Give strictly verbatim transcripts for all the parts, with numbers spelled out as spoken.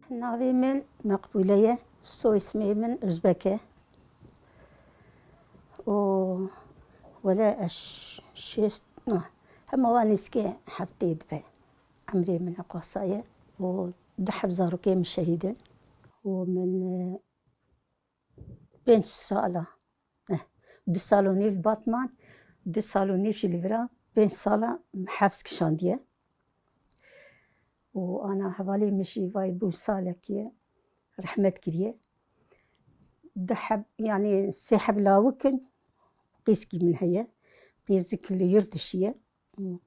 Navê min Meqbûle ye, soyismê min Uzbek e. Û wele ez şêst, na, hema wan nîzkê heftê dibe. Emrê min eqasa ye. Û du heb zarokê min şehîd in. Û min, e, pênc sala, eh, du sal û nîv Batman, du sal û nîv jî li vira, pênc sala hefs kişandiye. Û ana hevalê min jî vay bû salekî ye, rehmet kiriye. Du heb, yanî sê heb lawik in, qîzkî min heye. Qîzik li yurt dişî ye.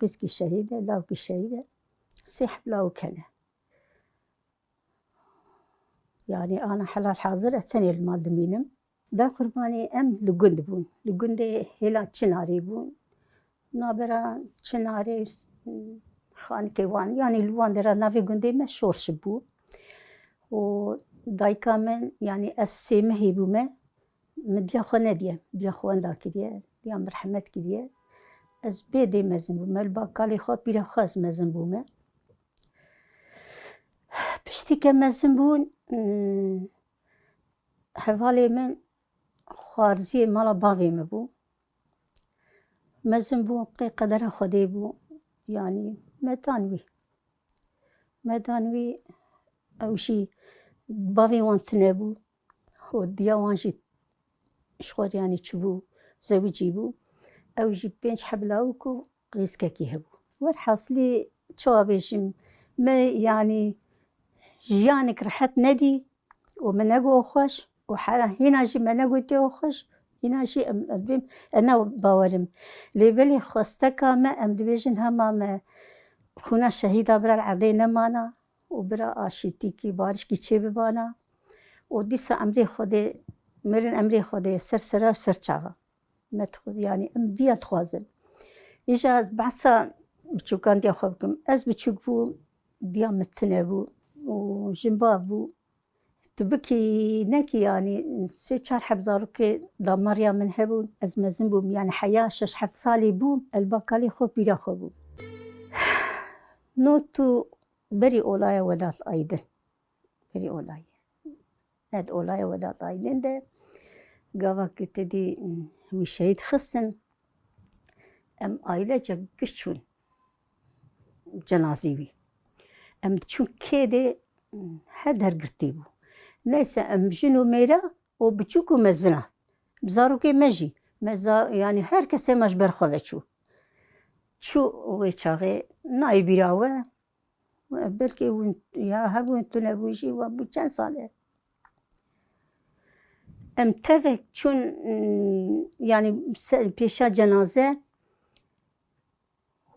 Qîzkî şehîd e, lawkî şehîd e. Sê heb lawik hene. Yanî ana helal hazir ez tenê li mal dimînim. Da qurbanê em li gund bûn. Li gundê hêla Çinarê bûn. Nabera Çinarê, xanikê wan, yanî li wan dera navê gundê me Şorşi bû. Û dayika min, yanî ez sê mehî bûme, min diya xwe nediye, diya xwe wenda kiriye, diya min rehmet kiriye. Ez bê dê mezin bûme, li ba kalê xwe, pîra xwe ez mezin bûme. Piştî ke mezin bûn, hevalê min xwarziyê mala bavê min bû. Mezin bû, qey qedera Xwedê bû, yanî me dan wî. Me dan wî, ew jî bavê wan tune bû. Û diya wan jî ji xwe re, yanî çûbû, zewicî bû. Ew jî pênc heb lawik û qîzkekî hebû. Werhasilî, çawa bêjim, me, yanî, jiyanek rehet nedî û me negot xweş û hera hîna jî me negotiye xweş, hîna jî em, em dibêm, ez ne bawerim. Lê belê xwesteka me, em dibêjin hema me xûna şehîda bira li erdê nemana û bira aşîtîkî, barişkî çê bibana û dîsa emrê Xwedê, mirin emrê Xwedê ser sera û ser çava. Me dixwaz-, yanî em viya dixwazin. Îja ez behsa biçûkandiya xwe bikim. Ez biçûk bûm, diya min tune bû û jinbav bû. Tu bikî nekî, yanî sê çar heb zarokê damariya min hebûn. Ez mezin bûm, yanî heya şeş heft salî bûm. Ez li ba kalê xwe, pîra xwe bûm. No tu berî olaya Welat Aydin. Berî olayê. Ed olaya Welat Aydin de, gava ku te dî, wî şehîd xistin, em ailece giş çûn cenazê wî. Em diçûn kê de, her der girtî bû. Neyse, em jin û mêra û biçûk û mezina. Zarokê me jî, me za-, yanî her kesê me ji ber xwe ve çû. Çû wê çaxê nayê bîra we, belkî hûn ya hebûn, tune bû jî, we bû çend sal e. Em tevek çûn, yanî se-, pêşa cenaze,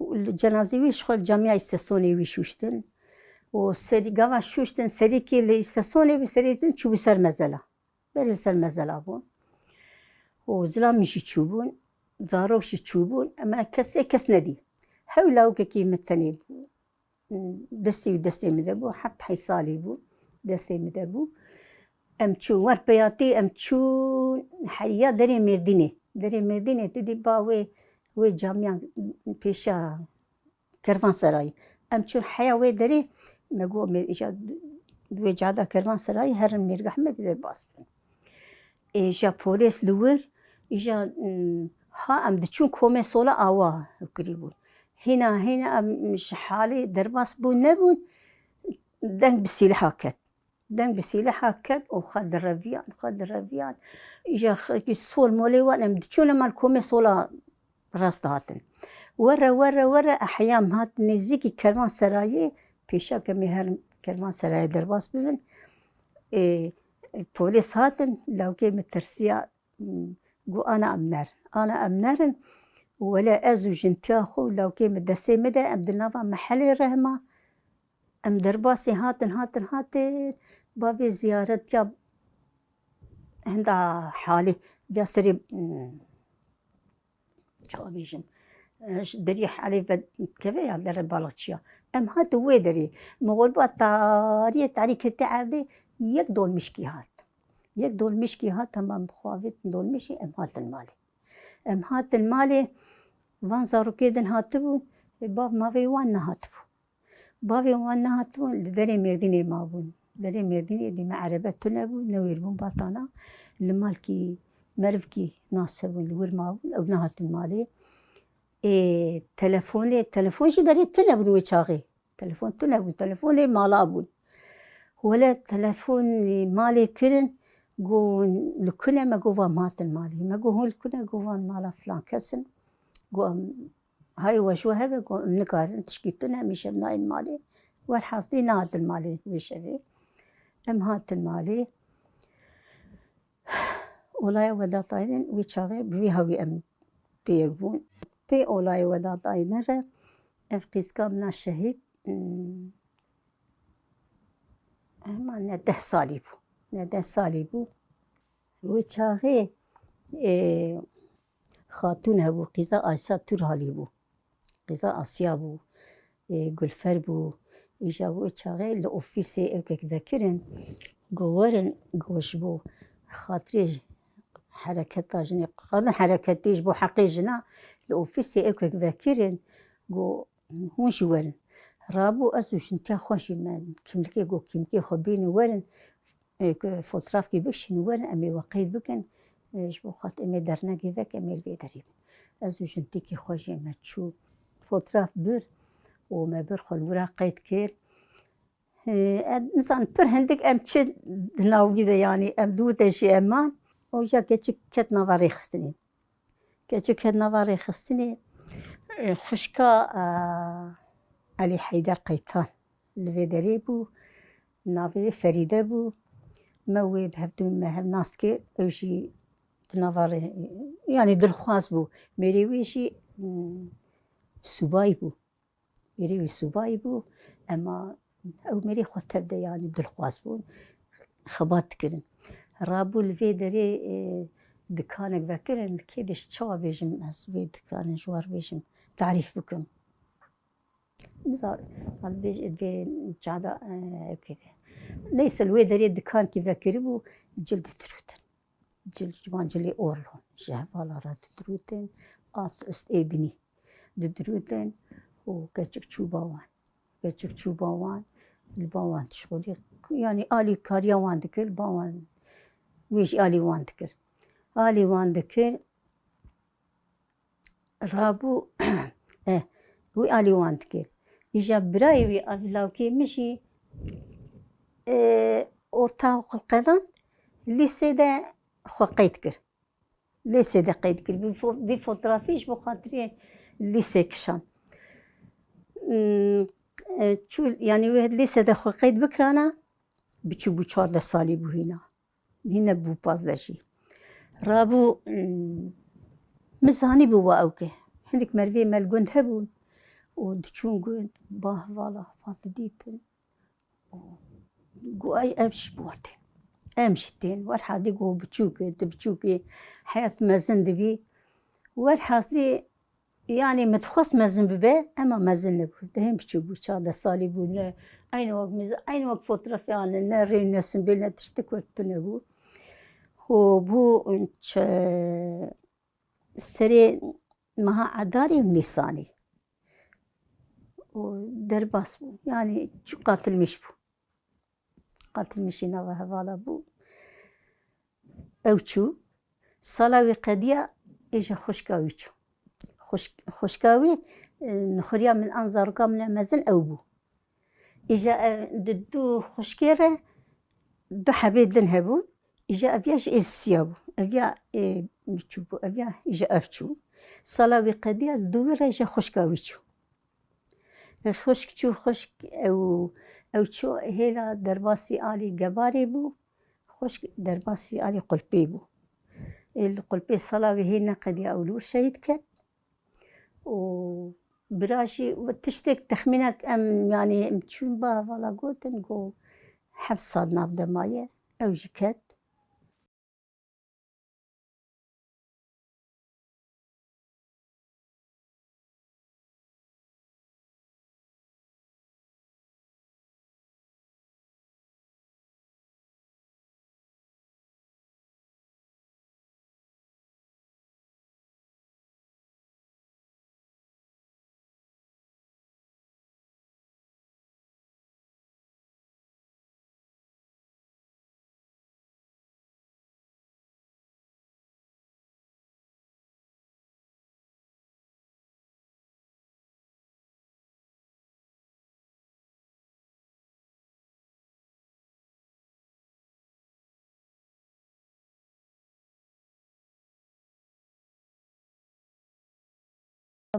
li cenazê wî ji xwe li camiya îstesonê wî şûştin. Û serî gava şûştin, serîkê li îstesonê bû, serî din çûbû ser mezela. Berê ser mezela bû. Û zilamî jî çûbûn, zarok jî çûbûn, ema kesê kes nedî. Hew lawikekî min tenê bû. Destê wî destê min de bû, heft heyş salî bû, destê min de bû. Em çûn wer peyatî, em çûn heya derê Mêrdînê. Derê Mêrdînê tu dî ba wê, wê camiyan pêşa Kervanserayê. Em çûn heya wê derê, me got, me îja wê cada Kervanserayê herin Mêrg Ehmedê derbas bin. Îja polês li wir, îja, mm, ha em diçûn komê sola awa kirî bûn. Hîna, hîna em ji halê derbas bûn nebûn, deng bi sîleha ket. Deng bi sîleha ket û xwe direviyan, xwe direviyan. Îja xelkî sol molê wan em diçûn, ema li komê sola rast dihatin. Were, were, were, eheya em hat nêzîkî Kervanserayê, pêşa ke em ê herin Kervanserayê derbas bibin. Ê, polês hatin, lawkê min tirsiya, got, ana em nerin. Ana em nerin. Wele ez û jintiya xwe û lawkê min destê min de, em di nava mehelê re hema. Em derbasî hatin, hatin, hatin. Bavê ziyaret ya hinda halê, ya serê, hmm, çawa bêjim, e, ji deriyê halê vedikeve ya derê balıkçıya. Em hatin wê derê. Mixolba tariyê tarî kete erdê, yek dolmişkî hat. Yek dolmişkî hat, hema em xwe avêtin dolmişê, em hatin malê. Em hatin malê, van zarokê din hatibûn, e, bav mavê wan nehatibû. Bavê wan nehatibûn, li derê Mêrdînê mabûn. Berê Mêrdînê dî me erebe tune bû, newêr bûn Batana. Li malkî merivkî nas hebûn, li wir mabûn, ew nehatin malê. Ê, telefonê, telefon jî berê tune bûn wê çaxê. Telefon tune bûn, telefonê mala bûn. Wele telefonê malê kirin, got, li ku ne? Me got, va em hatin malê. Me got, hûn li ku ne? Got, van mala filan kes in. Got, em, hay we ji we hebe, got, em nikarin, tişkî tune, em îşev nayên malê. Werhasilî nehatin malê wê şevê. Em hatin malê. Olaya Vedat Aydın wî çaxê bi vî hawî em pê yek bûn. Pê olaya Vedat Aydın re ev qîzka min a şehîd, hmm, hema ne deh salî bû. Ne deh salî bû. Wê çaxê, e, xatûn hebû, qîza Aysa Turhalî bû. Qîza Asya bû, e, Gulfer bû. Îja wê çaxê li ofîsê ewkek vekirin. Got, werin, got, ji bo xatirê hereketa jinê, qadin hereketê ji bo heqê jina li ofîsê ewkek vekirin. Got, hûn jî werin. Rabû ez û jintiya xwe jî me kimlikê, got, kimlikê xwe bînin werin. E, ku fotoğrafkî bikişînin werin, em ê we qeyd bikin. E, ji bo xat em ê dernegê vek, em ê li vê derê bin. Ez û jintîkî xwe jî me çû fotoğraf bir û me bir xwe li wira qeyd kir. E, ez nizanim pir hindik em çi di nav wî de, yanî em di wite jî em man. Û ja keçik ket nava rêxistinê. Keçik ket nava rêxistinê, e, xwişka, e, Elî Heyder Qeytan li vê derê bû, navê wê Ferîde bû. Me wê bi hevdû me hev nas dikir, ew jî di nava rê, yanî dilxwaz bû. Mêrê wê jî, hmm, subayî bû. Mêrê wî subayî bû, ema ew mêrê xwe tev de, yanî dilxwaz bûn, xebat dikirin. Rabû li vê derê, e, dikanek vekirin, li kê de ji çawa bêjim ez vê dikanê ji war bêjim, tarîf bikim. Niza-, vê, vê çada, e, ewkê de. Neyse, li wê derê dikankî vekiribû, cil didirûtin. Cil, ji van cilê orlon ji hevala re didirûtin, as ust ê binî didirûtin û keçik çû ba wan. Keçik çû ba wan, li ba wan dişxulî, yanî alîkariya wan dikir, ba wan, wê jî alî wan dikir. Alî wan dikir, rabû, eh, wî alî wan dikir. Îja birayê wî, a lawkê min jî, e, orta xulqedan lîsê de xwe qeyd kir. Lîsê de qeyd kir. Vî fo-, vî fotografî ji bo xatirê lîsê kişand. Hmm, e, çû, yanî wê lîsê de xwe qeyd bikirana, biçû bû, çardeh salî bû hîna. Hîne bû pazdeh jî. Rabû, mm, min zanîbû wa ewke. Hinek merivê me li gund hebûn û diçûn gund, ba hevala, heval didîtin. Û got, "Ay, em jî bi we tên. Em jî tên." Werhadî got, "Biçûk e, tu biçûk e. Heyat mezin dibî." Werhaslî, yanî min dixwest mezin bibe, ema mezin nebû. Dehên biçûk bû, çardeh salî bû, ne. Eynî wek min, eynî wek fotografê anî, ne rê, ne simbêl, ne tiştik wek tune bû. Ho bû çe-, serê meha Edarê û Nîsanê. Û derbas bû. Yanî çû qatilmiş bû. Qatilmişî nava hevala bû. Ew çû. Sala wî qediya, îja xwişka wî çû. Xwişk-, xwişka wî, e, nixuriya min an zaroka min a mezin ew bû. Îja ev di du xwişkê re du hebê din hebûn. Îja ev ya ji ê siya bû. Ev ya ê biçûk bû. Ev ya îja ev çû. Sala wî qediya, li dû wî re îja xwişka wî çû. Xwişk çû, xwişk ew, ew çû hêla derbasî alî Gebarê bû, xwişk derbasî alî Qulpê bû. Ê li Qulpê sala wê hê neqediya ew li wir şehîd ket. Û bira jî tiştek texmînek em, yanî em çûn ba hevala gotin, got heft sal nav de maye, ew jî ket.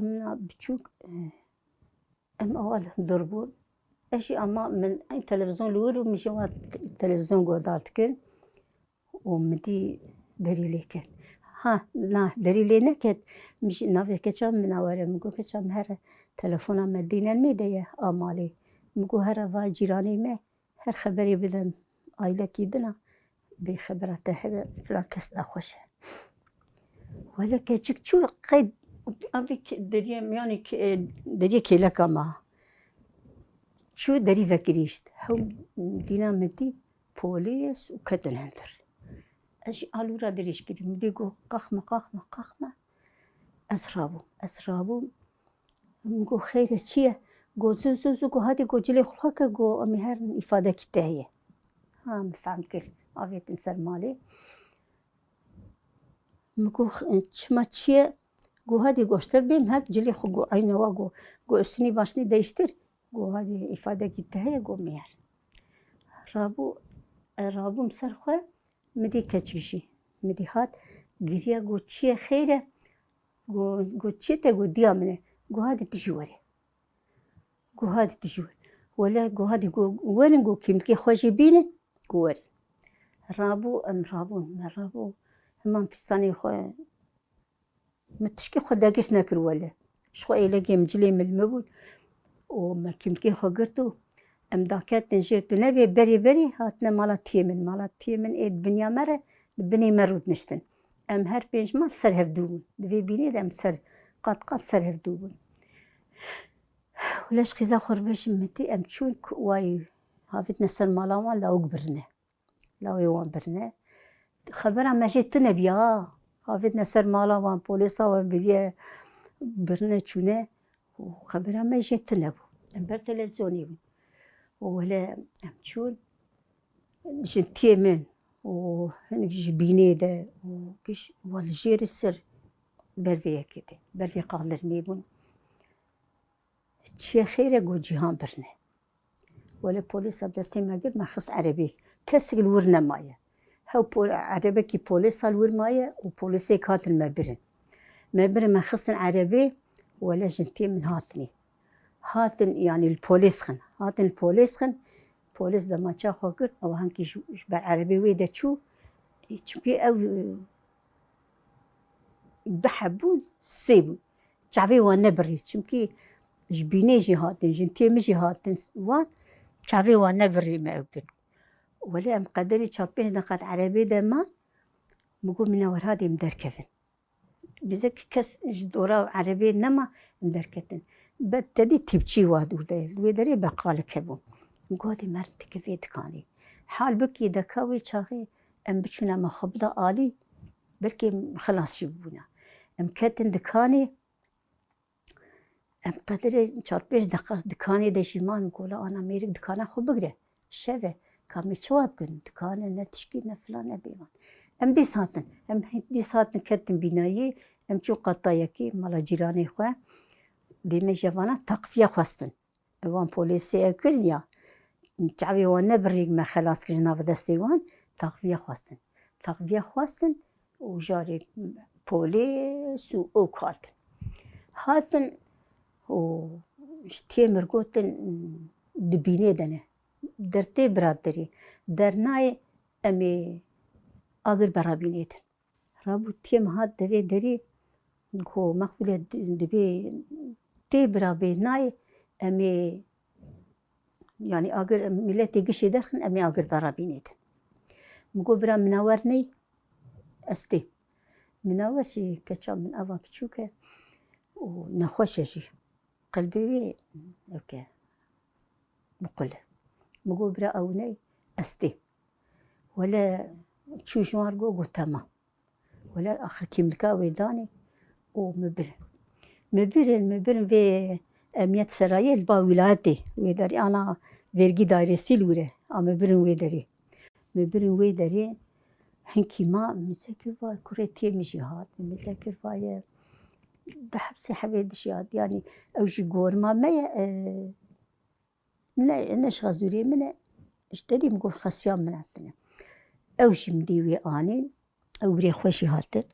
Min a biçûk, e, em awa li hundir bûn. Ez jî ama min ey televîzyon li wir û min jî wan te-, televîzyon guhdar dikin. Û min dî derî lê ket. Ha, na, derî lê neket. Min jî navê keça min a were. Min got, "Keça min here telefona me dînen mê de ye a malê." Min got, "Here va cîranê me, her xeberê bidem aîlekî din a, bê xebera te hebe, filan kes nexweş e." Wele keçik çû qey, evî ke-, deriyê miyanê ke-, deriyê kêleka me. Çû derî vekirîşt. Hew dîna min dî polîs û ketin hundir. Ez jî alûra dirêj kirî. Min dî got, "Qaxme, qaxme, qaxme." Ez rabûm, ez rabûm. Min got, "Xeyr e, çi ye?" Got, "Zû, zû, zû," got, "hadî," got, "cilê xwe ke," got, "em ê herin îfadekî te heye." Ha, min fehm kir. Avêtin ser malê. Min got, "Çima çi ye?" Got, "Hadî goştir bêm, her cilê xwe," got, "eynewa," got, "got üstünü başını değiştir." Got, "Hadî îfadekî te heye," got, "Min her." Rabû, e, rabûm ser xwe, min dî keçik jî. Min dî hat, giriya, got, "Çi ye, xeyr e?" Got, got, "Çi te?" Got, "Diya min e." Got, "Hadî tu jî were." Got, "Hadî tu jî were." Wele got, "Hadî," got, "werin," got, "kîmlikê xwe jî bînin." Got, "Werin." Rabû, em rabûn, me rabû. Heman fîstanê xwe, min tişkî xwe degiş nekir wele. Ji xwe êlekê min cilê min li min bûn. Û me kîmlikê xwe girt û em daketin jêr, tu nebê berê berê hatine mala tiyê min. Mala tiyê min ê di binya me re, di binê me rûdiniştin. Em her pênc mal ser hevdû bûn. Di vê bînê de em ser, qat qat ser hevdû bûn. Wele ji qîza xwe re bêjim min dî, em çûn ku wayî havêtine ser mala wan, lawik birine. Lawê wan birine. Xebera me jê tune bîya ha. Havêtine ser mala wan, polêsa wan biriye birine çûne. Û xebera me jê tune bû. Em ber televîzyonê bûn. Û wele em çûn, jintiyê min û hinek ji bînê de û giş wan li jêrê ser ber vê yekê de, ber vê qalirmê bûn. Çi ye xêr e, got, Cîhan birine. Wele polîsa bi destê me girt, me xist erebê. Kesik li wir nemaye. Hew pol-, erebekî polîsa li wir maye û polîsêk hatin me birin. Me birin, me xistin erebê, wele jintiyê min hatinê. Hatin, yanî li polîs xin. Hatin li polîs xin. Polîs demaça xwe girt, ew henkî ji, ji ber erebê wê de çû. Çimkî ew, e, du heb bûn, sê bûn. Çavê wan nebirî. Çimkî ji bînê jî hatin, jintiyê min jî hatin wan, çavê wan nebirî me ew kir. Wele em qederî çar pênc deqat erebê de man, min got, "Mine wer hadê em derkevin." Bizek kes ji dora erebê nema, em derketin. Be te dî tîpçî wa dûr de, li wê derê beqalek hebû. Min got, "Hadê mer tike vê dikanê." Halbikî deka wê çaxê em biçûne me xwe bida alî, belkî xilas jî bibûna. Em ketin dikanê, em qedirê çar pênc deqa dikanê de jî man, gola ana mêrik dikana xwe bigire. Şev e, ka em ê çawa bikin? Dikan e, ne tişkî, ne filan, ne bêvan. Em dîs hatin. Em dîs hatin ketin bînayê, em çûn qata yekê, mala cîranê xwe. Dê me ji vana taqviye xwestin. Wan polîsê ew kirin ya, çavê wan nebirî, me xelas kir ji nav destê wan, taqviye xwestin. Taqviye xwestin û jarê polîs û ok hatin. Hatin û ji tê mir gotin, "Di bînê de ne. Der tê biraderî. Der nayê, em ê agir berabînêtin." Rabû tiyê min hat devê derî, ku Mexbûle di-, dibê tê bira bê nayê, em ê, yanî agir, em miletê gişê derxin, em ê agir berabînêtin. Min got, "Bira, Minawer ney?" "Ez tê." Minawer jî keça min ava biçûk e û nexweş e jî. Qelbê wê ewke biqul e. Min got, "Bira, ew ney?" "Ez tê." Wele çû ji wan re got, got, "Temam." Wele axir kîmlika wê danê û min birin. Min birin, min birin vê emniyet serayê li ba wîlayetê. Wê derê ana vergî dairesî li wir e. A min birin wê derê. Min birin wê derê. Hinkî ma min zek kir, vay, kurê tê min jî hat. Min zek kir, vaye, di hepsê hebê dijî hat. Yanî ew jî gorima me ye, e, ne, ne ji xezûrê min e, ji derî min got xesiya min hatine. Ew jî min dî wê anîn, ew birê xwe jî hatin.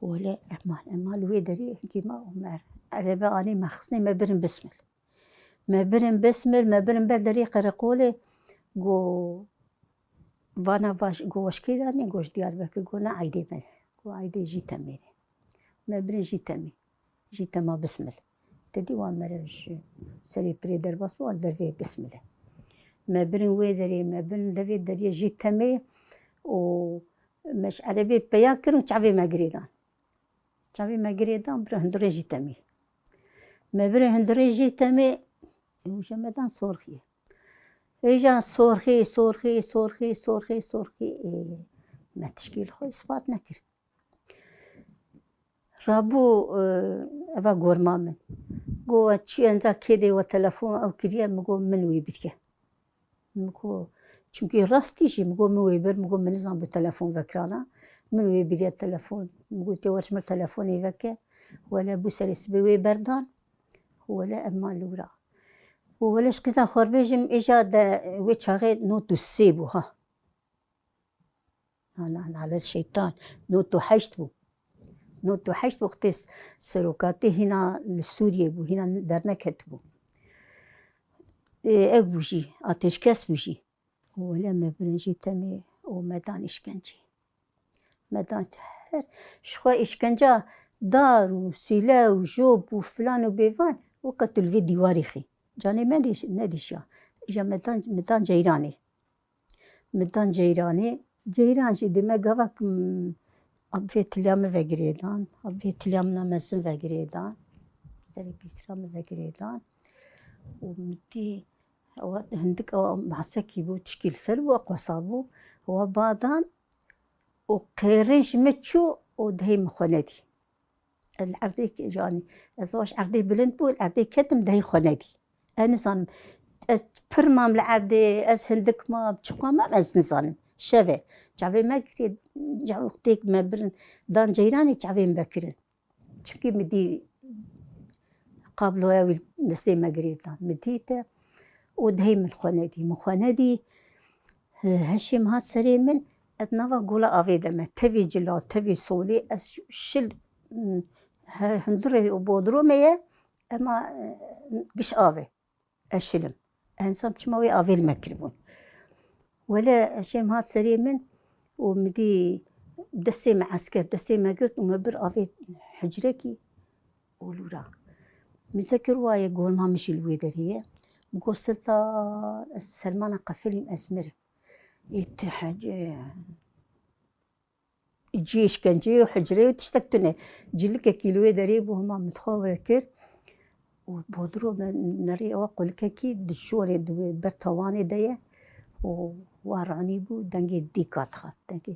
Wele emal, emal wê derê hinkî ma û me erebe anî me xisnê me birin bismil. Me birin bismil, me birin ber derê qereqolê, go vana vaş-, go weşkê danê, go ji Diyarbekir, go ne eydê me, go eydê jî temê. Me birin jî temê. Jî tema bismil. Te dî wan mere ji serê pirê derbas bû, wan devê bismile. Me birin wê derê, me birin devê deriyê jî temê û me ji erebê peya kir û çavê me girêdan. Çavê me girêdan, bira hundirê jî temê. Me birê hundirê jî temê, û je me dan sorxiyê. Êja sorxî, sorxî, sorxî, sorxî, sorxî. Ê, me tişkî li xwe îspat nekir. Rabû, e, eva gorma min. Go, "We çi enca kê dê we telefon ew kiriye?" Min go, "Min wê biriye." Min go, çimkî rastî jî, min go, "Min wê bir", min go, "Min nizan bi telefon vekirana." Min wê biriye telefon. Min go, "Tê we ji min telefonê veke." Wele bû serê sibê wê berdan. Wele em man li wira. Û wele ji qîza xwe bêjim, êja de wê çaxê not û sê bû, ha. Nale, nale şeytan. Not û heşt bû. Not û heşt wextê s-, serokatî hîna li Sûriyê bû, hîna derneketibû. Ê, ew bû jî, ateşkes bû jî. Û wele me birin jî temê û me dan îşkencê. Me dan her, ji xwe îşkenca dar û sîle û jop û filan û bêvan, weke tu li vê dîwarê xî. Canê me dîş-, nedîşiya. Îja me dan, me dan ceyranê. Min dan ceyranê. Ceyran jî dê me gavak, mm, abê tiliya min vegirêdan. Abê tiliya min a mezin vegirêdan. Serê pîsira min vegirêdan. Û min dî ewa hindik ewa masekî bû, tişkî li ser bû, eqwesa bû. Ewa badan û qêrin ji min çû û dihê min xwe nedî. Ez li erdê ke-, yanî, ez ji erdê bilind bû, li erdê ketim, dehî xwe nedî. Ez nizanim, ez pir mam li erdê, ez hindik mam, çiqa mam, ez nizanim. Şev e. Çavê me girê, ca-, wextêk me birin, dan ceyranê çavê min vekirin. Çimkî min dî qabloya wî destê me girê dan. Min dî te, û dehê min xwe nedî. Min xwe nedî. He-, heşê min hat serê min, ez nava gola avê de me, tevî cila, tevî solê, ez şil, he, hundirê û bodromê ye, ema, e, giş av e, ez şilim. Ensam çima wê avê li me kiribûn. Wele heşê min hat serê min û min dî destê me esker, destê me girt û me bir avê hicrekî û lûra. Min zekir waye gorma min jî li wê derê ye. Min got, Siltan, ez selmana qefilîm, ez mirim. Ê ti hece-, cî îşkenceyê û hicreyê û tiştek tune. Cilikekî li wê derê bû, hema min xwe vekir. Û bodro me nerî ewa qulikekî di şorê di wê ber tawanê de ye. Û wa ranî bû, dengê dîka dihat. Dengê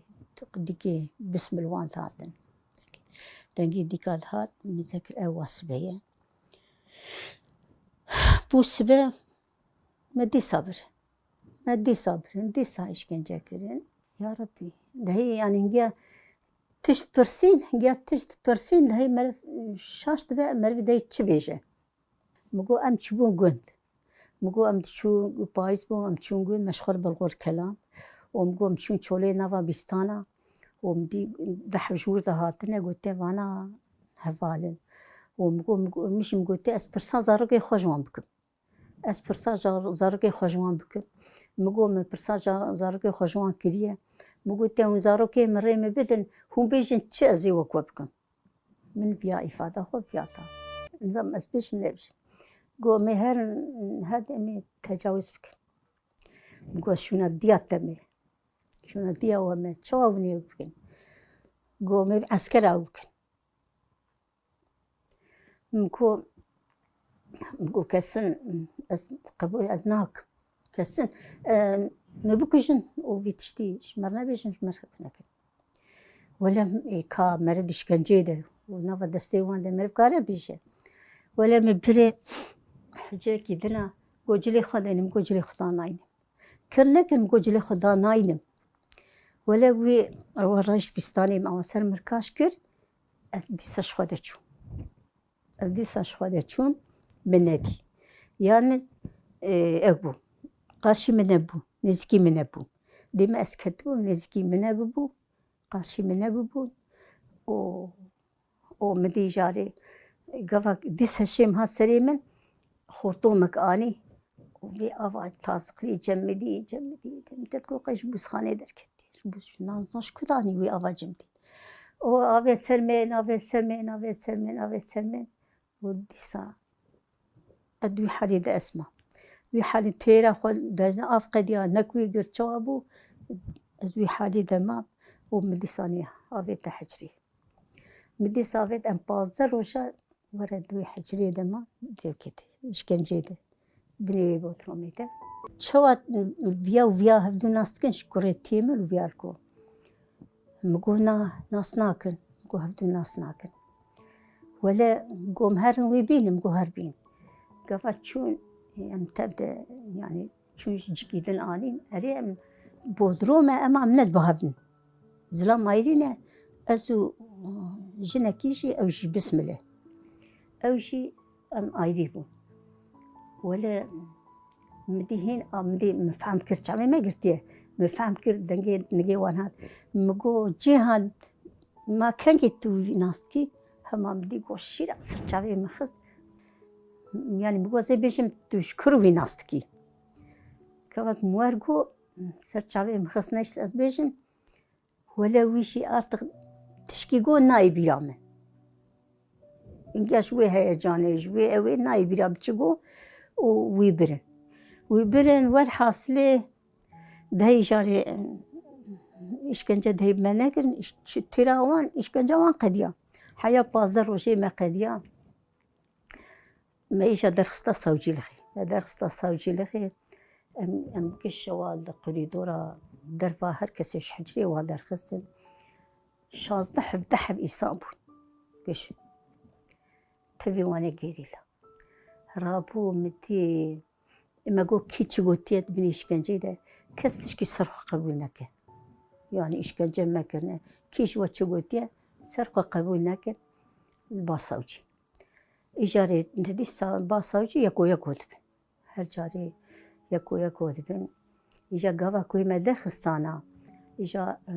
dîkê bismil wan dihatin. Dengê dîka dihat, min zekir ew wa sibe ye. Bû sibe, me dîsa bir. Me dîsa birin, dîsa îşkence kirin. Ya Rebbî, dehê, yanî, hingiya tişt pirsîn, hingiya tişt pirsîn, dehê meriv şaş dibe, meriv dehê çi bêje? Min got, em çûbûn gund. Min got, em diçûn, payîz bû, em çûn gund, me ji xwe re bilqor kelam. Û min got, em çûn çolê nava bîstana. Û min dî deh ji wir de hatine, gote, vana hevalin. Û min got, min got, min jî min gote, ez pirsa zarokê xwe ji wan bikim. Ez pirsa jar-, zarokê xwe ji wan bikim. Min got, min pirsa ja-, zarokê xwe ji wan kiriye. Min got, te hûn zarokê min rê min bidin, hûn bêjin çi ez ê wek we bikim. Min viya îfada xwe viya da. Nizam ez bêjim nebêjim. Got, me her, her demê tecawîz bikin. Min got, şûna diya te me. Şûna diya we me. Çawa hûn ê bikin? Got, me eskera ew bikin. Min got, min got, kesin, ez qebûl, ez nakim. Kesin, e, me bikujin û vî tiştî ji me re nebêjin, ji me re nekin. Wele, e, ka meriv di îşkenceyê de û nava destê wan de meriv kare bêje. Wele min birê hicekî dina, got, cilê xwe de, min got, cilê xwe da naynim. Kir nekin, min got, cilê xwe da naynim. Wele wî ewa rejt fîstanê min ewa ser mirkaş kir, ez dîsa ji xwe de çûm. Ez dîsa ji xwe de çûm, min nedî. Yani, e, ew bû. Qarşî min nebû, nêzîkî min nebû. Dê min ez ketibûm, nêzîkî min nebû, qarşî min nebû. Û û min dî jarê gava dîsa şêm hat serê min, xortomek anî û vê ava taziqlî cem min dî, cem min dî, min te digot qey ji bûzxanê derketî. Ji bûz-, ji nan zan ji ku danî wî ava cem dî. Û avêt ser min, avêt ser min, avêt ser min, avêt ser min. Û dîsa ez di wî halî de ez mam. Wî halî têra xwe de av qediya, nek wî girt, çawa bû? Ez wî halî de mam û min dîsanî avête hicrê. Min dîsa avêt em pazdeh roja were di wî hicrê de mam, derketî, îşkenceyê de. Binê wê bodromê de. Çawa viya û viya hevdû nas dikin, ji kurê têmil û viya li ku. Min got, na, nas nakin. Min got, hevdû nas nakin. Wele, got, em herin wî bînin, min got, her bîn. Gava çûn, em tev de, yanî, çûn ji cikî din anîn. Erê, em bodrom e, ema em ne dibe hev in. Zilam ayrî ne, ez û, e, jinekî jî, ew jî bismile. Ew jî em ayrî bûn. Wele min dî hîn a, min dî min fehm kir, çavê me girtiye. Min fehm kir, dengê nigê wan hat. Min got, Cîhan, ma kengê tu wî nas dikî? Hema min dî got, şîra ser çavê min xist. Yanî min got, ez ê bêjim tu ji kur wî nas dikî? Kevek min wer got, ser çavê min xist, neşt ez bêjim. Wele wî jî artık tişkî got nayê bîra min. Înge ji wê heyecanê, ji wê ewê nayê bîra min çi got û wî birin. Wî birin, welhasilê dehê jarê, em, îşkence dehê me nekirin, îş-, çi-, têra wan, îşkence wan qediya. Heya pazdeh rojê me qediya. Me îja derxista savcîlixê. Me derxista savcîlixê. Em, em giş wa li korîdora derva her kesê ji hicrê wa derxistin. Şazdeh hevdeh heb îsan bûn. Giş. Tevî wan ê gerîla. Rabû min dî, me got, kî çi gotiye di bin îşkenceyê de, kes tişkî ser xwe qebûl neke. Yanî îşkence mekirine. Kî ji we çi gotiye, ser xwe qebûl neke. Li ba savcî. Îjarê didî sa-, ba savcî yeko yeko dibin. Her carê yeko yeko dibin. Îja gava ku me derxistana. Îja, e,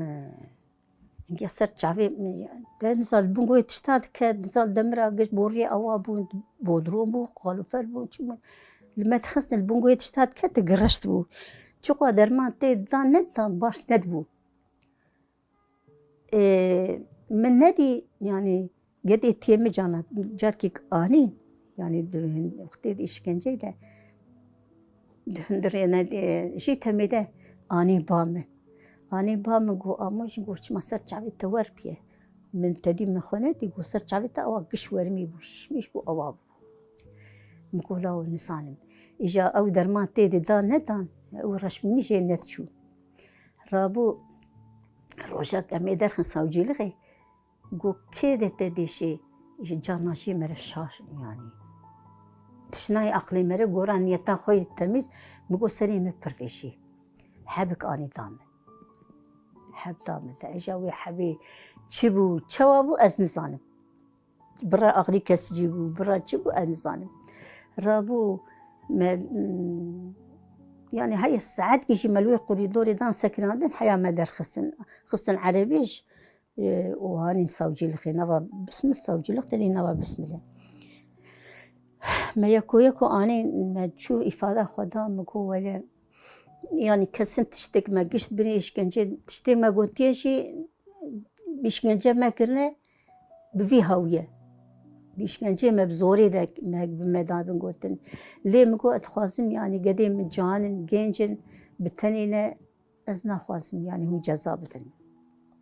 ya ser çavê min, te nizan li bin goyê tişta dike, nizan demira giş boriyê awa bûn, bodro bû, qalofer bû, çi bû. Li me dixistin li bin goyê tişta dike, te gireşt bû. Çiqa derman tê didan nedidan baş nedibû. Ê, min nedî, yanî, gedê têmicana, carkek anî, yanî, di hin-, wextê di îşkenceyê de, di hundirê ne, ê, jî temê de anî ba min. Anî ba min, got, "Amo jî," got, "çima ser çavê te wer piye." Min tedî min xwe nedî, got, "Ser çavê te awa giş wermî bû, şişmiş bû, awa bû." Min got, "Lawo nizanim." Îja ew derman tê de dan nedan, ew reş min jê nediçû. Rabû rojek em ê derxin savcîlixê, got, "Kê de te dêşê?" Ji carna jî meriv şaş, yanî. Tişnayê aqlê meriv gora niyeta xwe yê temîz, min got, "Serê min pir dêşê." Hebik anî da min. Heb da min. Te îja wê hebê çi bû, çawa bû, ez nizanim. Bira axirî kesicî bû, bira çi bû, ez nizanim. Rabû me, yanî heye saetkî jî me li wê korîdorê dan sekinandin, heya me derxistin. Xistin erebê jî, e, û hanîn savcîlixê, nava bismil savcîlix tenê nava bismilê. Me yeko yeko anî, me çû îfada xwe da, min got wele, yanî kesin tiştek me gişt binê îşkence, tiştê me gotiye jî, îşkence me kirine, bi vî hawiye. Bi îşkenceyê me bi zorê de me, bi me dabin gotin. Lê min got, ez dixwazim, yanî gedê min ciwan in, genc in, bi tenê ne, ez naxwazim, yanî hûn ceza bidin.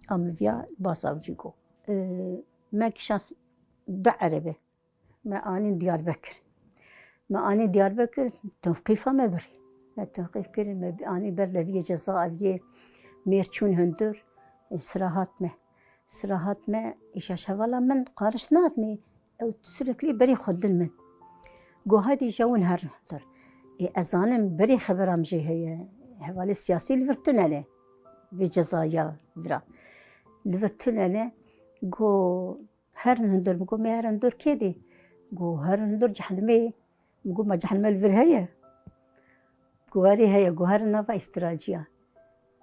A min viya ba savcî got. Ee, me kişa s-, du erebe. Me anîn Diyarbekir. Me anî Diyarbekir, tewqîfa me birî. Me tewqîf kirin, me anî ber leviyê ceza eviyê mêr çûn hundir, sira hat me. Sira hat me, îşa şevala min qariş nadinê, ew sürekli berî xwe dil min. Go hedî je hûn herin hundir. Ê, ez zanim berî xebera min jê heye. Hevalê siyasî li vir tune ne. Vê cezaya vira. Li vir tune ne. Go Herin hundir, min got, me herin hundir kê dî? Got, herin hundir cehenimê. Min got, ma cehenime li vir heye? Got, erê heye. Got, herin nava îftiraciya.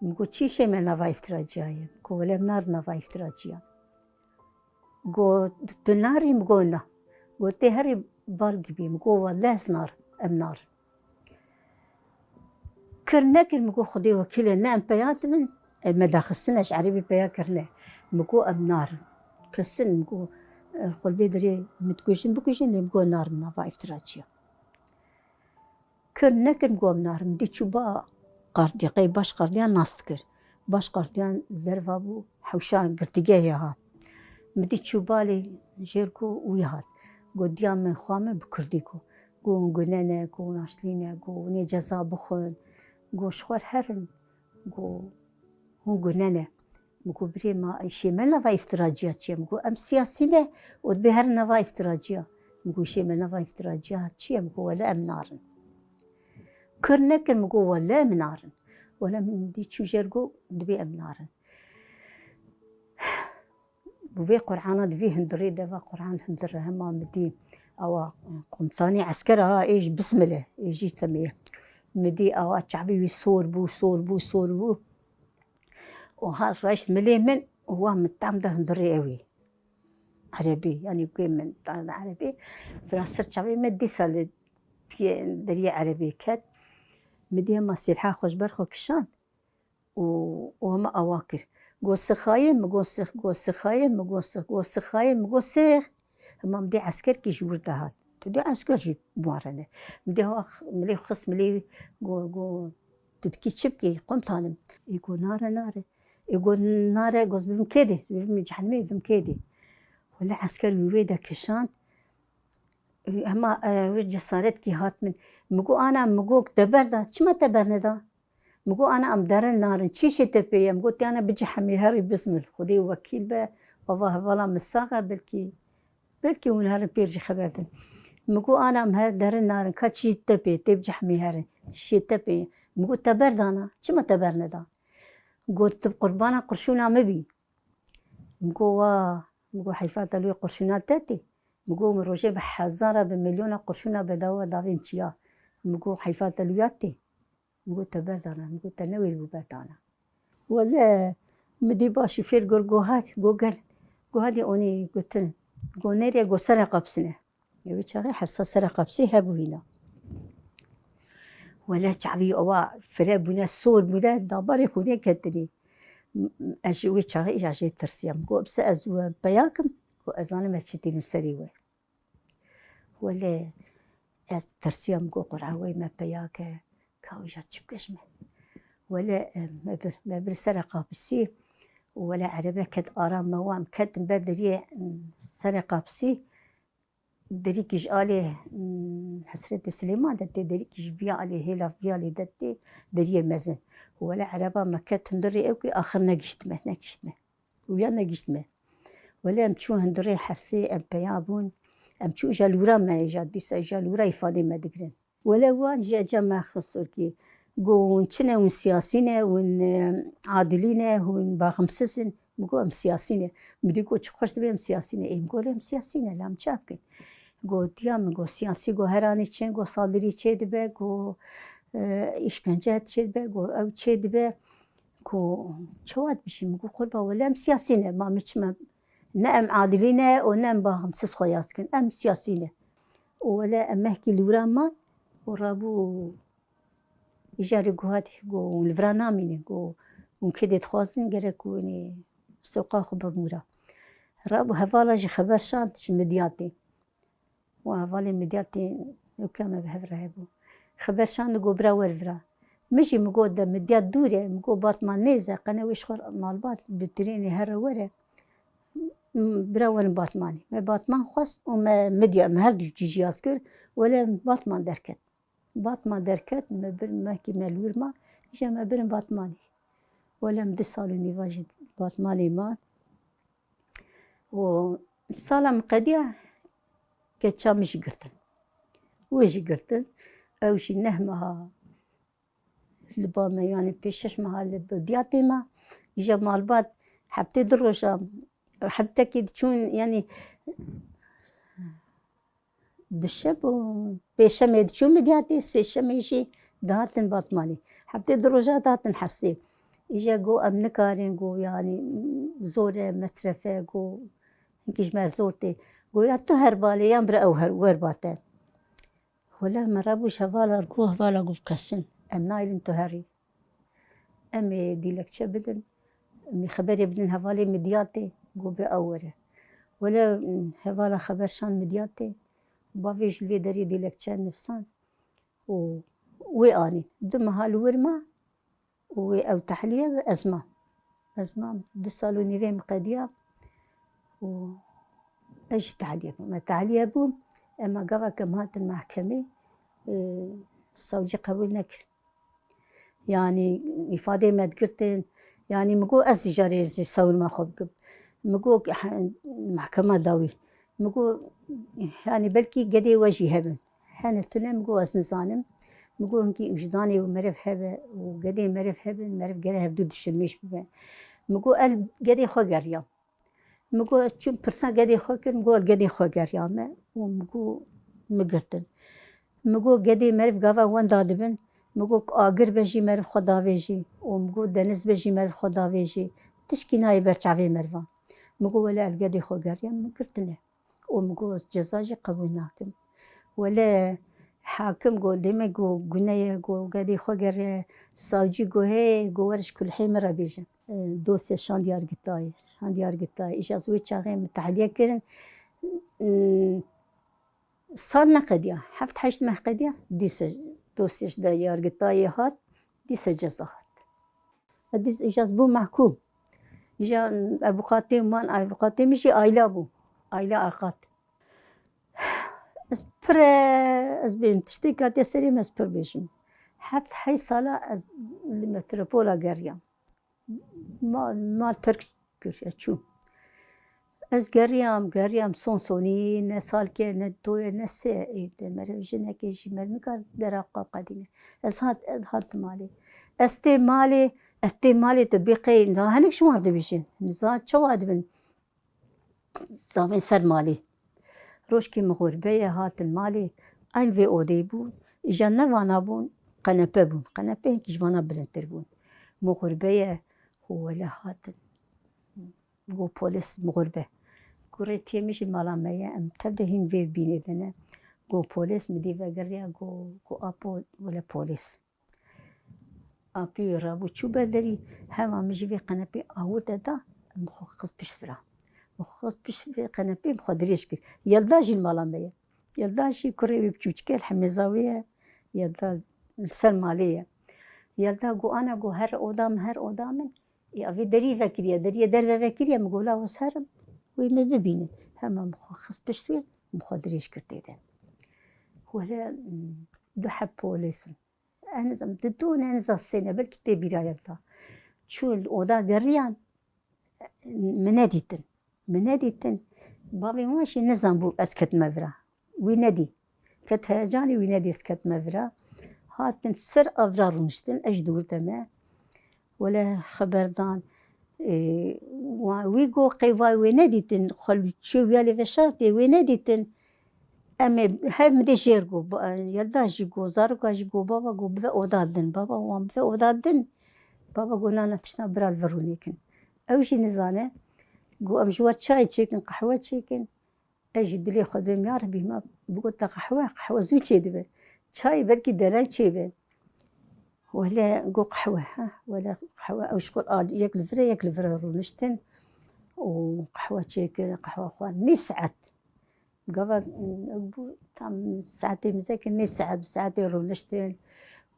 Min got, çi şê me nava îftiraciya ye? Min got, wele em narin nava îftiraciya. Go, tu narî? Min go na. Go tê herî bal gibî. Min go wele ez narim, em narin. Kir nekir, min go Xwedê wekîl e, ne em peya dibin, e, me daxistin, ez erebî peya kirine. Min go em narin. Kesin, min go, e, xwe vê dirê min dikujin, bikujin, lê min go narim nava îftiraçiya. Kir nekir, min go em narin. Min dî çû ba qardiya, qey baş qardiyan nas dikir. Baş qardiyan li derva bû, hewşa girtîgehê ha. Min dî çû balê jêr go wî hat. Go diya min xwa min bi kurdî go. Go hûn gune ne, go hûn aşlî ne, go hûn ê ceza bixwin. Go ji xwe herin. Go hûn gune ne. Min go birê ma, îşê me nava îftiraciya çi ye? Min go em siyasî ne û dibê herin nava îftiraciya. Min go îşê me nava îftiraciya çi ye? Min go wele em narin. Kir nekir, min go wele em narin. Wele min dî çû jêr go dibê em narin. Bi vê Qur'ana di vî hundirê de, va Qur'an hundir e, hema min dî ewa qumtanî eskera ha, ê ji bismile, ê jî temê. Min dî ewa çavê wî sor bû, sor bû, sor bû. Û ha reşt milê min û wa min tam da hundirê ewî. Erebî, yanî bê min tam da erebî. Vira ser çavê me dîsa li piyê deriyê erebî ket. Min dî hema sîlha xwe ji ber xwe kişand. û, û hema awa kir. Go sixayê, min go six, go sixayê, min go six, go sixayê, min go six. Hema min dê eskerkî ji wir de hat. Tu dê esker jî bi wan re ne. Min dê hewa x-, milê xist, milê go, go, tu dikî çi bikî, qumtanim? Ê go nare, nare. Ê go nare, go ez bivim kê dê? Bivim cehenimê, bivim kê dê? Wele esker wî wê de kişand. Hema, e, wê cesaretkî hat min. Min go ana, min go te berda, çima te berneda? Min go ana em derin narin, çi şê te pê ye? Min go tiyana bicihemî herî bismil, Xwedê wekîl be, ava hevala min sax e, belkî, belkî hûn herin pêr jî xeber din. Min go ana em her derin narin, ka çi te pê, tê bicihemî herin, çi şê te pê ye? Min go te berdana, çima te berneda? Go tu qurbana qurşûna min bî. Min go wa, min go heyfa te li wê qurşûna te tê. Min go min rojê bi hezara, bi milyona qurşûna bedava davên çiya. Min go heyfa te li wê tê. Min go te berdana, min go te newêribû berdana. Wele min dî ba şofêr got, go hat, go gel. Go hadî onî gotin. Go nêrê, go sere qapsine. Ew çaxê hersa sere qapsî hebû hîna. Wele çavî ewa fire bûne, sor bûne, dabarê xwînê ketinî. Ez ji wê çaxê îja jê tirsiyam. Go bise ez we peya kim, go ez zanim ez çi tînim serî we. Wele ez tirsiyam, go Qur'an wey me peya ke, ka wîja çi bike ji me. Wele, e, me bir, me bir sere qapisî û wele erebe ket aram me wan ketin ber deriyê, m, sere qapisî. Derîkî ji alê, mm, Hesretê Silêman de tê, derîkî ji vî alê, hêla vî alê de tê, deriyê mezin. Wele ereba me ket hundirê ewkî, axir negiştime, negiştime. Û ya negiştime. Wele em çû hundirê Hefsê, em peya bûn. Em çû îja lûra me, îja dîsa îja lûra îfadê me digirin. Wele wan jî eca me xist sorkî. Go hûn çi ne, hûn siyasî ne, hûn, e, adilî ne, hûn baximsiz in. Min go em siyasî ne. Min dî go çi xweş dibe em siyasî ne. Ê min go lê em siyasî ne, la em çi bikin? Go diya min go siyasî, go her anî çin, go saldirî çê dibe, go, e, îşkence çê dibe, go ew çê dibe. Go çawa dibijî? Min go qurba wele em siyasî ne. Ma min çima, ne em adilî ne û ne em baximsiz xwe yas dikin. Em siyasî ne. Û wele em mehkî lûra man û rabû. Îjarê go hatî, go hûn li vira namînin, go hûn kê dê dixwazin, gerek ku hûn ê soqa xwe bibûra. Rabû hevala jî xeber şand ji Midyatê. Û hevalê Midyatê ewke me bi hev re hebû. Xeber şand go bira wer vira. Min jî min go de Midyat dûr e, min go Batman nêz e, qene wê ji xwe malbat bi trênê here were. Bira werin Batmanê. Me Batman xwest û me Midya, me her du cî jî yaz kir, wele Batman derket. Batman derket, me bir mehkî me li wir ma, îja me birin Batmanê. Wele em du sal û nîva jî Batmanê man. Û sala min qediya keça min jî girtin. Wê jî girtin. Ew jî neh meha li ba me, yanî pêş şeş meha li Midyatê ma. Îja malbat heftê du roja, heftekê diçûn, yanî Duşem û pêşemê diçûn Midyatê, sêşemê jî dihatin Batmanê. Heftê du roja dihatin Hefsê. Îja go em nikarin, go yanî zor e, mesref e, go Hinkî ji me zor tê. Go ya tu herbalê yan bira ew her wer ba te. Wele me rebû ji hevala, go hevala, go kesin. Em naylin tu herî. Em ê dîlekçe bidin. Em ê xeberê bidin hevalê Midyatê, go bira ew were. Wele, mm, hevala xeber şan Midyatê. Bavê ji lê derê dîlekçe nivsan. Û wê anî. Du meha li wir ma. Û wê ew tehlîye be, ez mam. Ez mam, du sal û nîvê min qediya û ez jî tehlîye bûm. Me tehlîye bûm, ema gava ke em hatin mehkemê, e, savcî qebûl nekir. Yanî îfadeyê me digirtin, yanî min got ez jî carê zî savunma xwe bikim. Min got, he, mehkema dawî. Min got, yanî belkî gedê we jî hebin. Hene tune, min got ez nizanim. Min got hinkî wijdanê û meriv hebe û gedê meriv hebin, meriv gere hevdu dişilmîş bibe. Min got ez gedê xwe geriyam. Min got çûm pirsa gedê xwe kir, min got ez gedê xwe geriyame û min got min girtin. Min got gedê meriv gava wenda dibin, min got agir be jî meriv xwe davêjî û min got deniz be jî meriv xwe davêjî. Tişkî nayê ber çavê merivan. Min got wele ez gedê xwe geriyam, min girtine. Û min got ceza jî qebûl nakim. Wele hakim got dê me got gune ye, got gedê xwe gere, savcî got hê, got were ji kulhê min re bêje. E, dosya şand yargıtayê, şand yargıtayê. Îja ez wê çaxê min tehlîye kirin. Hmm, sal neqediya, heft heşt meh qediya, dîse dosya ji de yargıtayê hat, dîse ceza hat. Ez dîs îja ez bûm mehkûm. Îja avukatê man, avukatê min jî Ayla bû. Ayla Akat. Ez pir e, ez bêm tiştê hatiye serê min ez pir bêjim. Heft heyş sala ez li metropola geriyam. Ma-, mal terk kir, ez çûm. Ez geriyam, geriyam son sonî, ne salke, ne doye, ne sê, ê, de meriv jinekê jî meriv nikare dera xwe qedîne. Ez hat, ez hat malê. Ez tê malê, ez tê malê, tu bê qey, niha hinek ji wan dibêjin. Niza çawa dibin? Zavên ser malê. Rojkê min xurbeye hatin malê, eyn vê odê bûn, îja ne vana bûn, qenepe bûn. Qenepeyên ji vana bilindtir bûn. Min xurbeye, û wele hatin. Got polis, min xurbe. Kurê tiyê min jî mala me ye, em tev de hîn vê bînê de ne. Got polis, min dî vegeriya, got, got apo, wele polis. Apî wê rabû çû ber derî, hema min jî vê qenepê awirte da, min xwe xist pişt vira. Min xwe xist pişt vê qenepê, min xwe dirêj kir. Yelda jî li mala me ye. Yelda jî kurê wî biçûçik e, li hemêza wê ye. Yelda li ser malê ye. Yelda got, ana, got, here oda min, here oda min. Ya vê derî vekiriye, deriyê derve vekiriye, min got, la ez herim, wê me bibîne. Hema min xwe xist pişt wê, min xwe dirêj kir tê de. Wele, mm, du heb polês in. Ez nizam, di du ne, niza sê ne, belkî tê bîra ye ta. Çûn li oda geriyan, min nedîtin. Min nedîtin. Bavê wan jî nizam bû ez ketime vira. Wî nedî. Ket heyecanê wî nedî ez ketime vira. Hatin ser a vira rûniştin, ez jî dûr de me. Wele xeber dan, ê, wa-, wî got qey vay wê nedîtin, xwe li çê wî ya lê veşartê, wê nedîtin. Em ê hev min dê jêr got, ba-, Yelda jî got, zaroka jî got, baba got, bive oda din, baba wan bive oda din. Baba got, na, na, tiştna bira li vir rûnê kin. Ew jî nizane. Got, em ji we çayê çêkin, qehwe çêkin. Ez jî dilê xwe dibêm, ya Rebî, ma bigot te qehwe, qehwe zû çêdibe. Çayê belkî dereng çêbe. Wele got qehwe, ha, wele qehwe, ew ji xwe a-, yek li vir e, yek li vir e rûniştin û qehwe çêkir, qehwe xwar. Nîv saet. Gava, mm, ew bû tam saetê mizekê, nîv saet, bi saetê rûniştin.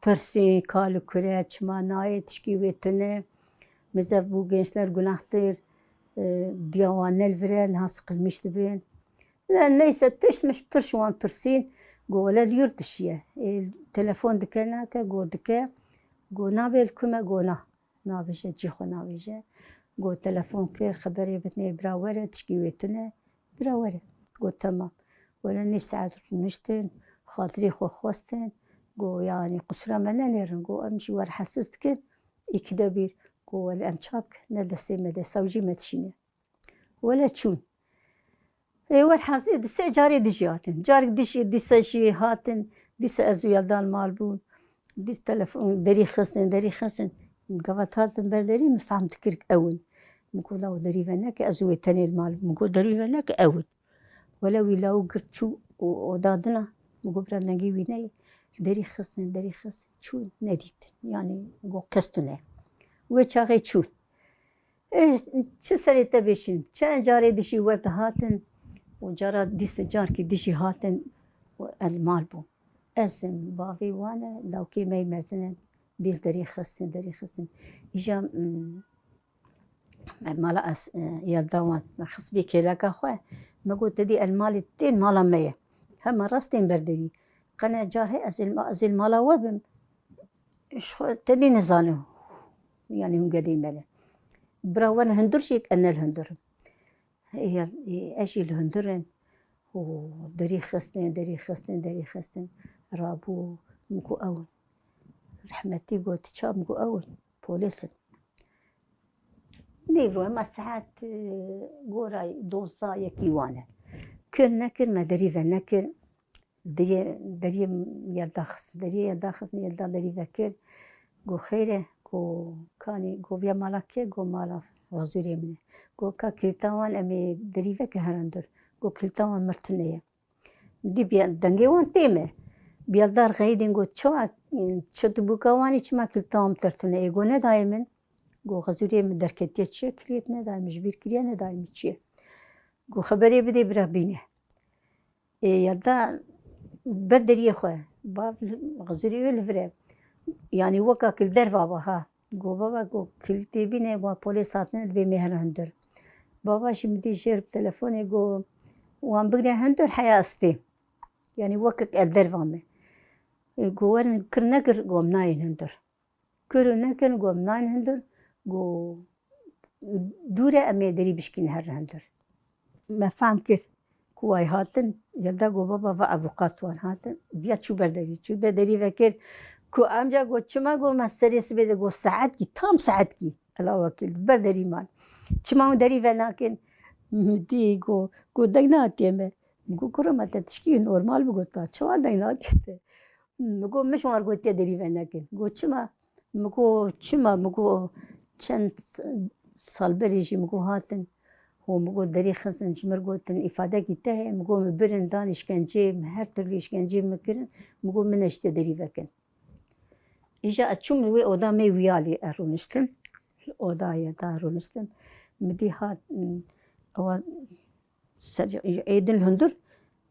Pirsî, kal û kure, çima nayê, tişkî wê tune. Mizev bû, gençler günahtır, e, diya wan ne li vir e, niha siqilmîş dibin. Ne, neyse, tişt min ji pir ji wan pirsîn, got, wele li yurt dişî ye. Ê, telefon dike, nake, got, dike. Got, nabê li ku me? Got, na. Nabêje, cî xwe nabêje. Got, telefon kir, xeberê bidinê, bira were, tişkî wê tune, bira were. Got, temam. Were nîv saet rûniştin, xatirê xwe xwestin. Got, yanî qisura me nenêrin. Got, em jî we re hesiz dikin. Îkide bîr. Got, wele em ça bikin, ne destê me de, sawcî me dişîne. Wele çûn. Ê, wer hezê di sê carê dijî hatin. Carek dijî, dîse jî hatin, dîse ez û Yelda li mal bûn. Dîs telefon, derî xistin, derî xistin. Gava hatin ber derî, min fehm dikir ew in. Min got, "Law derî veneke, ez û wê tenê li mal bim." Min got, "Derî veneke, ew in." Wele wî law girt çû û oda dina. Min got, "Bira dengê wî neyê." Derî xistin, derî xistin, çûn, nedîtin. Yanî, min got, "Kes tune." Wê çaxê çûn. Ê, çi serê te bêşîn? Çend carê dişî wer dihatin û cara dîst carkî dişî hatin û el mal bû. Ez im, bavê wan e, lawkê me yê mezin in, dîst derî xistin, derî xistin. Îja, mm, mala ez, e, yelda wan, me xist vê kêleka xwe, me got, "Te dî el malê tên mala me ye. Hema rast tên ber derî. Qene car heye ez ê, ez ê mala we bim." Ji xwe tenê nizane, yanî hûn gedê me ne. Bira we ne hundir jî, ez ne li hundir im. Ê, ez jî li hundir im. Û derî xistin, derî xistin, derî xistin. Rabû, min got, "Ew in." Rehmetî got, "Çawa?" Min got, "Ew in, polîs in." Nîvo, hema saet, e, gora dozdeh yekî wan e. Kir nekir, me derî venekir. Deriyê, deriyê yelda xist, deriyê yelda xist, yelda derî vekir. Got, "Xeyr e?" Got, "Kanî?" Got, "Viya mala kê?" Got, "Mala Xezûrê min e." Got, "Ka kilîta wan em ê derî veke herin dur." Got, "Kilîta wan mir tune ye." Dî bi-, dengê wan tê me. Biyadar xeyidên got, "Çawa, çi tu bûka wanî, çima kilîta wan ter tune ye?" Got, "Nedayê min." Got, "Xezûrê min derketiye, çi ye kilît nedayê min, ji bîr kiriye nedayê min çi ye." Got, "Xeberê bidê bira bîne." Ê, ya da ber deriyê xwe. Bav li, Xezûrê wê li vir e. Yanî weka ku li derva ba ha. Got, "Baba," got, "kilîtê bîne, wa polês hatine, dibê me herin hundir." Baba jî min dî jêr bi telefonê got, "Wan bigre hundir heya ez têm." Yanî wekek ez derva me. Ê, got, "Werin kir nekir," got, "Em nayên hundir." Kir û nekin, got, "Em nayên hundir." Got, "Dûr e, em ê derî bişkînin herin hundir." Me fehm kir ku way hatin, yelda got, "Baba, va avûkat wan hatin." Viya çû ber derî, çû ber derî vekir ku emca got, "Çima?" Got, "Me serê sibê de," got, "saetkî, tam saetkî." Ela wekîl, ber derî man. "Çima hûn derî venakin?" Min dî got, got, "Deng nehatiye me." Min got, "Kuro me te tişkî normal bigota, çawa deng nehatiye te?" Min got, "Min ji wan re gotiye derî venekin." Got, "Çima?" Min got, "Çima?" Min got, "Çend sal berê jî," min got, "hatin û," min got, "derî xistin, ji min re gotin, 'Îfadekî te heye?' Min got, "Min birin, dan îşkenceyê, min her türlü îşkenceyê min kirin." Min got, "Min neştiye derî vekin." Îja ez çûm wê oda me wiyalî, ez rûniştim. Li odayê da rûniştim. Min dî hat, ewa ser êdin hundir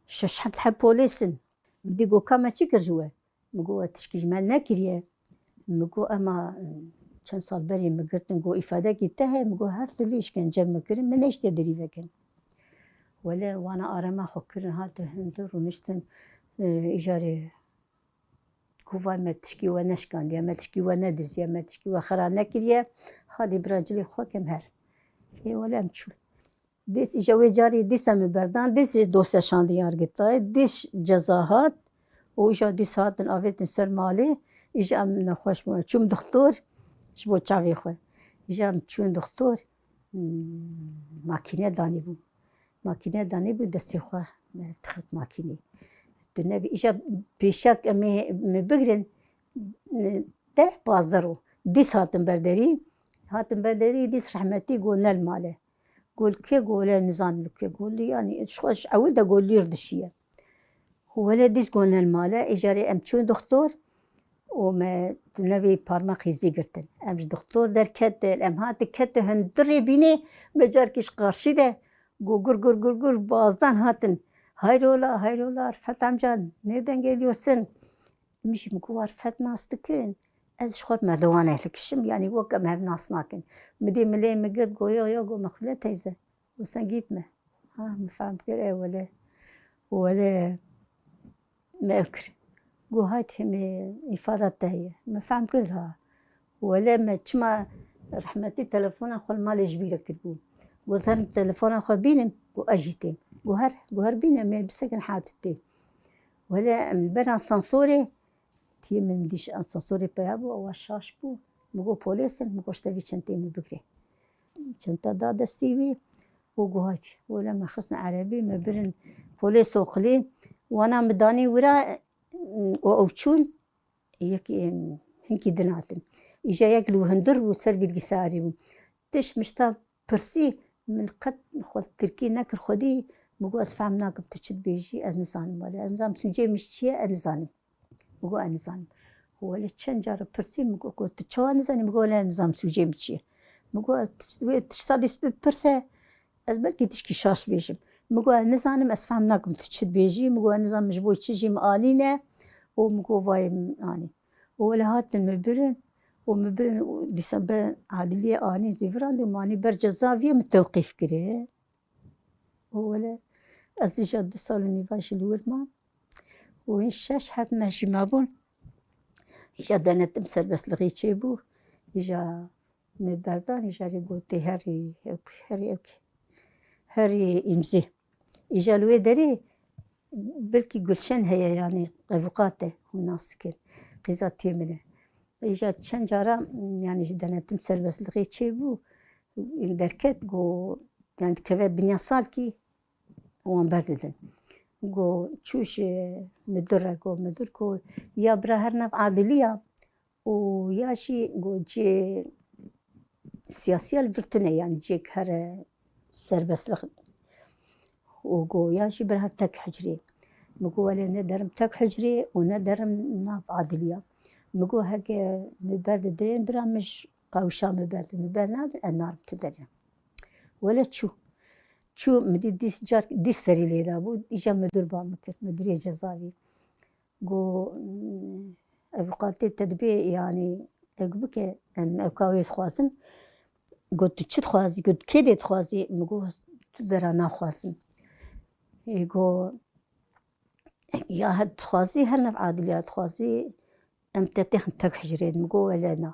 şeş heft heb polês in. Min dî got, "Ka me çi kir ji we?" Min got, "We tişkî ji me nekiriye." Min got, "Ema çend sal berê min girtin, got, 'Îfadekî te heye?' Min got, 'Her türlü îşkence min kirin, min neştiye derî vekin.'" Wele wana arema xwe kirin, hatin hundir rûniştin, e, îjarê got, "Vay me tişkî we neşkandiye, me tişkî we nediziye, me tişkî we xera nekiriye, hadê bira cilê xwe kem her." Ê wele em çûn. Dîs îja wê carî dîsa min berdan, dîs jî dosya şandin yargitayê, dîs ceza hat û îja dîs hatin avêtin ser malê, îja em nexweş bûn. Çûm dixtor ji bo çavê xwe. Îja em çûn dixtor, hmm, makîne danîbû. Makîne danîbû destê xwe, meriv dixist makînê. Tu nebî, îja pêşiya em ê min bigirin, deh pazdeh roj. Dîs hatin ber derî, hatin ber derî, dîs rehmetî got, "Ne li mal e." Got, "Li kê?" Got, "Wele nizanim li kê." Got, "Li, yanî, ji xwe ji ewil de," got, "li yurdişî ye." Wele dîs got, "Ne li mal e." Îjarê em çûn dixtor û me tu nebî parmaqî zî girtin. Em ji dixtor derketin, em hatin ketin hundirê bînê, me carkî ji qarşî de got, "Gur, gur, gur, gur," bazdan hatin. "Hayrola, hayrola, Rifet amca, ne dengê lîyosin?" Min jî min got, "Wa Rifet nas dikin?" Ez ji xwe merdiwanê hilkişim, yanî wek em hev nas nakin. Min dî milê min girt, got, "Yo, yo," got, "Mexûle teyze." Got, "Sen gitme." Ha, min fehm kir, e wele. Wele me ew kir. Got, "Hayt himê îfada te heye." Min fehm kir ha. Wele me çima rehmetî telefona xwe li malê ji bîr kiribû. Got, "Zer telefona xwe bînim, got, ez jî têm." Got, "Her, got, her bîne, me bisekin hat tê." Wele em ber asansorê, tiyê min dîş asansorê peya bû, ewa şaş bû. Min got, "Polês in." Min got, "Ji te vî çenteyê min bigre." Çenta da destê wî û got, "Hayt." Wele me xistin erebî, me birin polês oqilî. Wana min danî wira, û ew çûn, yek, em, hinkî din hatin. Îja yek li hundir bû, ser bilgisayarê bû. Tişt mişta pirsî, min qet xwe tirkî nekir xwedî, min got, "Ez fehm nakim tu çi dibêjî, ez nizanim wele. Ez nizanim sûcê min çi ye, ez nizanim." Min got, "Ez nizanim." Wele çend cara pirsî, min got, "Got, tu çawa nizanî?" Min got, "Wele ez nizanim sûcê min çi ye." Min got, "Wê tişta dîs bipirse, ez belkî tişkî şaş bêjim." Min got, "Ez nizanim, ez fehm nakim tu çi dibêjî." Min got, "Ez nizanim ji bo çi jî min alîne." Û min got, "Vayê min anî." Û wele hatin min birin, û min birin, û dîsa ber adiliyê anî zîvirandî û min anî ber cezaviyê min tewqîf kirê. Û wele ez îja du sal û nîva jî li wir mam. Û hîn şeş heb meh jî mabûn. Îja denetim serbestlixî çêbû. Îja me berdan, îja rê gotê herî ewk, herî ewk, herî îmzê. Îja li wê derê belkî Gulşen heye, yanî evûqat e, hûn nas dikin. Qîza tê min e. Îja çend cara, yanî ji denetim serbestlixê çêbû, derket, got, yanî dikeve binya salkî, wan berdidin. Got, çû ji midir re, got, midir, got, ya bira her nav adiliya û ya jî, got, cê siyasiya li vir tune, yanî cêk here serbestlix. Û got, ya jî bira her tek hicrê. Min got, wele ne derim tek hicrê û ne derim nav adiliya. Min got, heke min berdidin, bira min ji qawişa min berdin, min bernadin, ez narim tu derê. Wele çû. Çû, min dî dîs car, dîs serî lê dabû, îja midir ba min kir, midirê cezavî. Got, "Evûqatê te dibê, yanî, ewk bike, em ewka wê dixwazin." Got, "Tu çi dixwazî?" Got, "Kê dê dixwazî?" Min got, "Tu dera naxwazim." Ê got, "Ya her dixwazî, her nav adiliya dixwazî, em te têxin tek hicrê." Min got, "Wele na.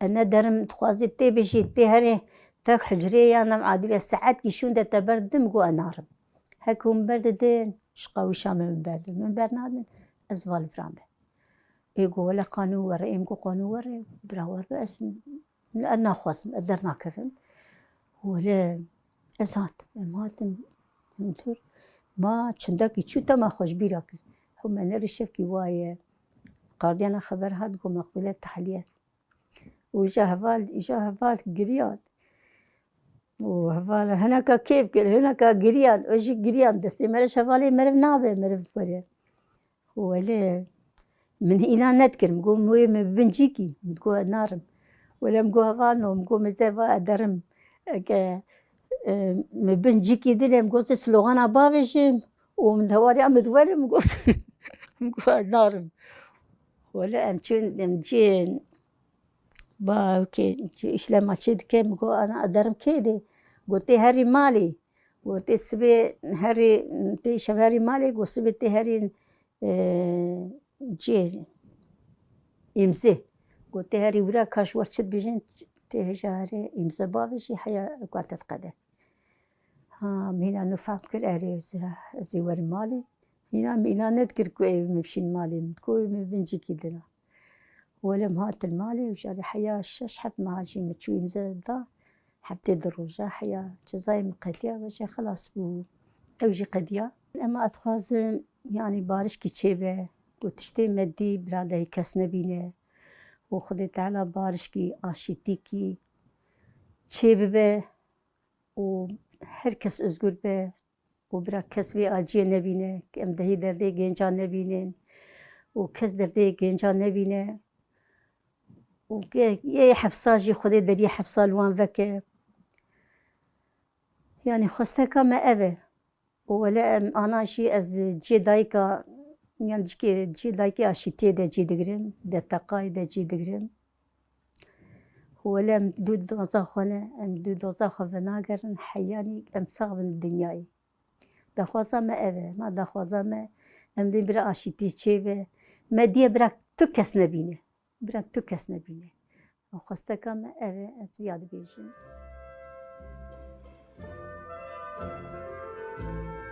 Ez ne derim dixwazî tê bijî, tê herê tek hicrê ya nav adiliya saetkî şûnde te berdidin." Min got, "Ez narim. Hek hûn berdidin, ji qawîşa min min berdin. Min bernadin, ez va li viran be." Ê got, "Wele qanûn were." Ê min got, "Qanûn were, bira wer be, ez, ez naxwazim, ez dernakevim." Wele ez hatim, em hatin hundir. Ma çendekî çû, dema xwe ji bîra kir. Hû me nerî şevkî waye. Qardiyana xeber hat, got, "Meqbûle tahliye." Û îja heval, îja heval giriyan. Û heval hineka kêf kir, hineka giriyan. Û jî giriyan. Destê meriv ji hevalê meriv nabe, meriv were. Û wele min înan nedikir. Min got, "Wê min bibin cîkî." Min got, "Ez narim." Wele min got, "Heval no." Min got, "Min te va ez derim. Eke, e, min bin cîkî dinê." Min got, "Zê slogana bavêjim." Û min dewariya min werim, min got, min got, "Ez narim." Wele em çûn, em ciyên ba, wekî îşlema çê dike, min got, "Ana, ez derim kê dê?" Got, "Tê herî malê." Got, "Tê sibê herî, tê şev herî malê." Got, "Sibê tê herî, e, cê îmzê." Got, "Tê herî wira, ka ji wer çi dibêjin, tê hêja herê îmze bavêjî, heya ewka te diqede." Ha, min hîna nû fehm kir, erê, ez ê, ez ê werim malê. Hîna min înan nedikir ku ew min bişîn malê, min ku ew min bin cîkî dina. Wele em hatin malê û jarê heya şeş heft meha jî min çû îmze da. Heftê du roja heya cezayê min qediya, ve jê xilas bû. Ew jî qediya. Ema ez dixwazim, yanî barişkî çêbe, ku tiştê me dî bira dehî kes nebîne û Xwedê Teala barişkî, aşîtîkî çêbibe û her kes ozgur be û bira kes vê aciyê nebîne, ke em dehî derdê genca nebînin û kes derdê genca nebîne û ke yê hefsa jî Xwedê deriyê hefsa li wan veke. Yanî xwesteka me ev e. Û wele em ana jî ez di cihê dayika, yan dikê cihê dayikê aşîtiyê de cî digirim, de teqayê de cî digirim. Wele em dû doza xwe ne, em dû doza xwe venagerin, heyanî em sax bin dinyayê. Daxwaza me ev e, ma daxwaza me, em dê bira aşîtî çêbe, me diye bira tu kes nebîne, bira tu kes nebîne. Xwesteka me ev e, ez viya dibêjim.